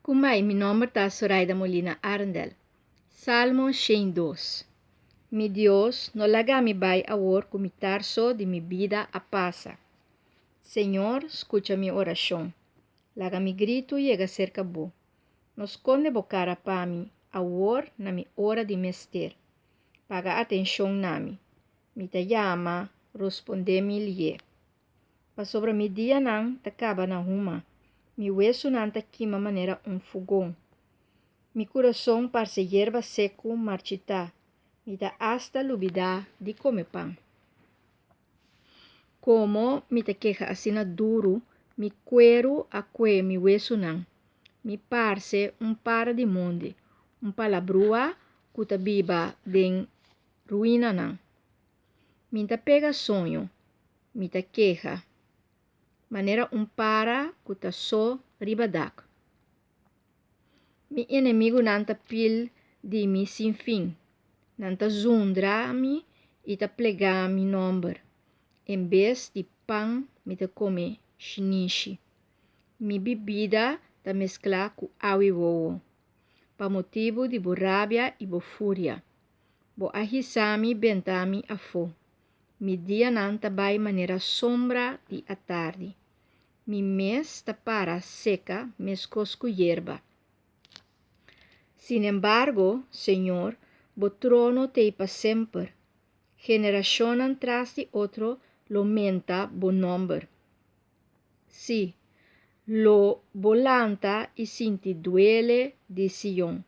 Kumbai, mi nomber ta Soraida Molina Arendel. Salmo 102. Mi Dios, no laga mi bai awor ku mitar so di mi bida a pasa. Señor, skucha mi orashon. Laga mi gritu yega serka bo. No skonde bo kara pa mi awor na mi ora di mester. Paga atenshon na mi. Mi ta yama, rospondé mi lié. Pasobra mi dianan ta kaba na huma, mi wesunan ta kima manera un fugon. Mi kurason parse yerba seku marchitá, mi ta asta lubidá di kome pan. Komo mi ta keha asina duru, mi kueru a kue mi wesunan. Mi parse un para di mondi, un palabrua ku ta biba den ruinanan. Mi ta pega soño, mi ta keha, manera un para ku ta so riba dak. Mi enemigunan ta pil di mi sin fin, nan ta zundra mi i ta plegá mi nòmber. En bes di pan mi ta kome shinishi. Mi bibida ta mesklá ku awi wowo, pa motibu di bo rabia i bo furia. Bo a hisa mi benta mi afó. Mi dianan ta bai manera sombra di atardi. Mi mes ta para seka meskos ku yerba. Sinembargo, Señor, bo trono t'ei pa semper. Generashonnan tras di otro lo menta bo nòmber. Sí, lo bo lanta i sinti duele di Sion,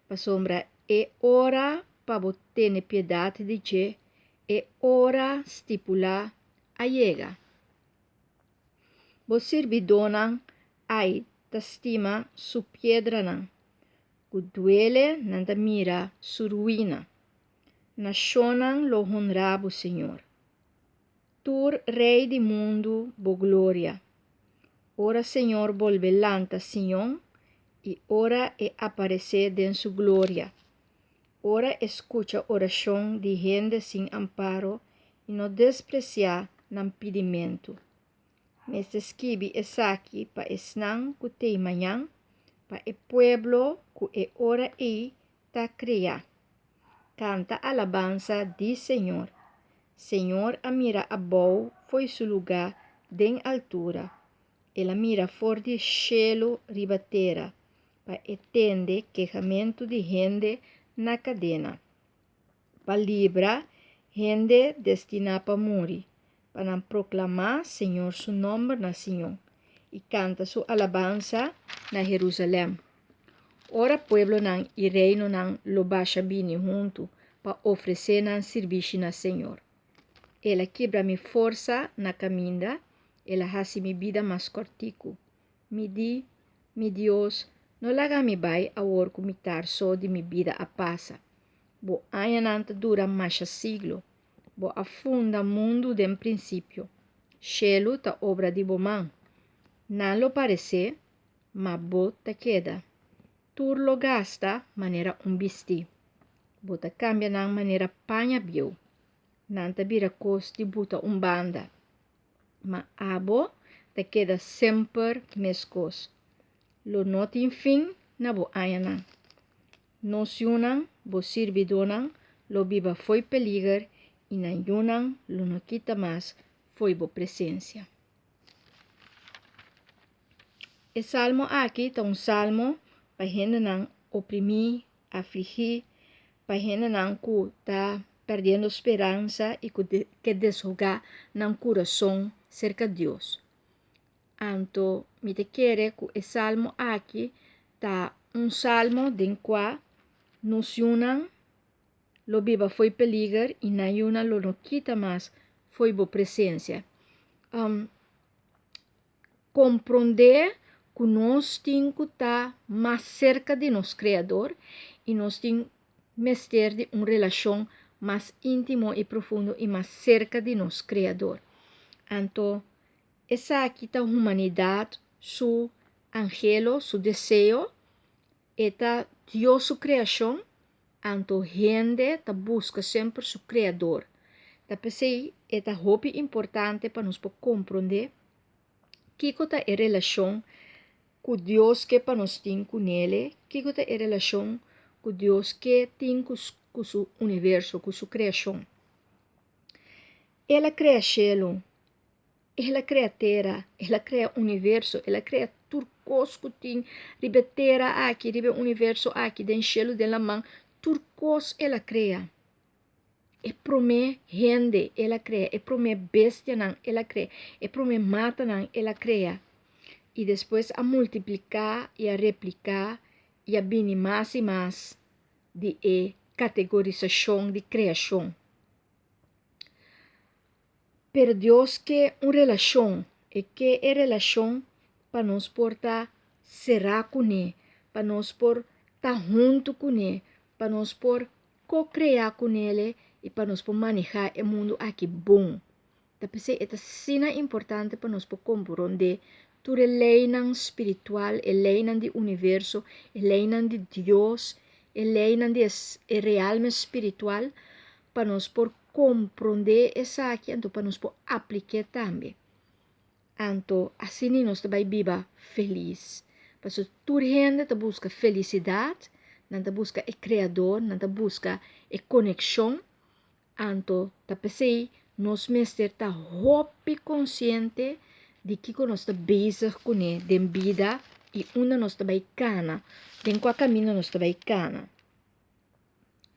pasobra e ora pa bo tene piedat di dje, e ora stipulá a yega. Bo sirbidónan ai ta stima su piedranan, ku duele nan ta mira su ruina. Nashonnan lo honra bo, Señor. Tur rei di mundu bo gloria. Ora Señor bolbe lanta Sion i ora e aparesé den su gloria. Ora e skucha orashon di hende sin amparo i no despresiá nan pidimentu. Mester skibi esaki pa esnan ku t'ei mañan, pa e pueblo ku e ora ei ta krea. Kanta alabansa di Señor. Señor a mira abou fo'i su lugá den altura, el a mira for di shelu riba tera, pa e tende kehamentu di hende na kadena, pa libra hende destiná pa muri, pa nan proklamá Señor su nòmber na Sion i kanta su alabansa na Herusalèm. Ora pueblonan i reinonan lo basha bini huntu pa ofresé nan sirbishi na Señor. El a kibra mi forsa na kaminda, el a hasi mi bida mas kòrtiku. Mi di, Mi Dios, no laga mi bai awor ku mitar so di mi bida a pasa. Bo añanan ta dura masha siglo. Bo a funda mundu den prinsipio. Shelu ta obra di bo man. Nan lo paresé, ma bo ta keda. Tur lo gasta manera un bistí. Bo ta kambia nan manera paña bieu. Nan ta bira kos di buta un banda. Ma abo ta keda semper meskos. Lo no tin fin na bo añanan. Nos yunan, bo sirbidónan, lo biba fo'i peliger i nan yunan lo no kita mas fo'i bo presensia. E salmo aki ta un salmo pa hendenan oprimí, afligí, pa hendenan ku ta perdiendo speransa i ku ke deshogá nan kurason serka Dios. Anto mi ta kere ku e salmo aki ta un salmo den kua nos yunan lo biba fo'i peliger i nan yunan lo no kita mas fo'i bo presensia. Komprondé ku nos tin ku ta mas serka di nos Kreador i nos tin mester di un relashon mas íntimo i profundo i mas serka di nos Kreador. Anto esaki ta humanidat su anhelo, su deseo, e ta Dios su kreashon, anto hende ta buska semper su Kreador. Ta p'esei e ta hopi importante pa nos por komprondé kiko ta e relashon. ku Dios ke pa nos tin kunele, kiko ta e relashon ku Dios ke tin ku su universo, ku su kreashon. El a krea shelu, el a krea tera, el a krea universo, el a krea tur kos ku tin riba e tera aki, riba e universo aki, den shelu, den laman, tur kos el a krea. E promé hende el a krea, e promé bestianan el a krea, e promé matanan el a krea. I despues a multipliká i a repliká i a bini mas i mas di e kategorisashon di kreashon. Pero Dios ke un relashon, e ke e relashon pa nos por ta será kuné, pa nos por ta huntu kuné, pa nos por ko-kreá kunele i pa nos por manehá e mundu aki bon. Ta p'esei e ta asina importante pa nos por komprondé tur e leinan spiritual, e leinan di universo, e leinan di Dios, e leinan di e realme spiritual, pa nos por komprondé esaki anto pa nos por aplik'é tambe. Anto asina nos ta bai biba felis. Pasobra tur hende ta buska felisidat, nan ta buska e Kreador, nan ta buska e konekshon. Anto ta p'esei nos mester ta hopi konsiente di kiko nos ta bezig kuné den bida i unda nos ta bai kana, den kua kaminda nos ta bai kana.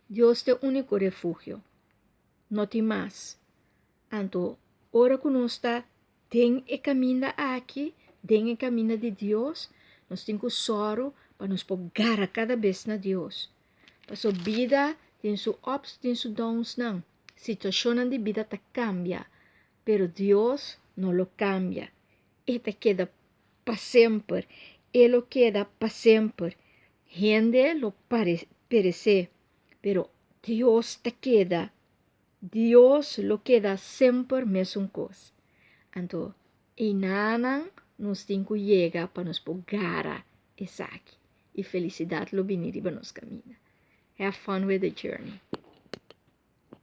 Dios ta e úniko refugio, no tin mas. Anto ora ku nos ta den e kaminda aki, den e kaminda di Dios, nos tin ku sòru pa nos por gara kada bes na Dios. Pasobra bida tin su ups, tin su downsnan. Situashonnan di bida ta kambia, pero Dios no lo kambia. E ta keda pa semper, e lo keda pa semper. Hende lo peresé, pero Dios ta keda. Dios lo keda semper mesun kos. Anto einanan nos tin ku yega pa nos por gara esaki i felisidat lo bini riba nos kaminda. Have fun with the journey.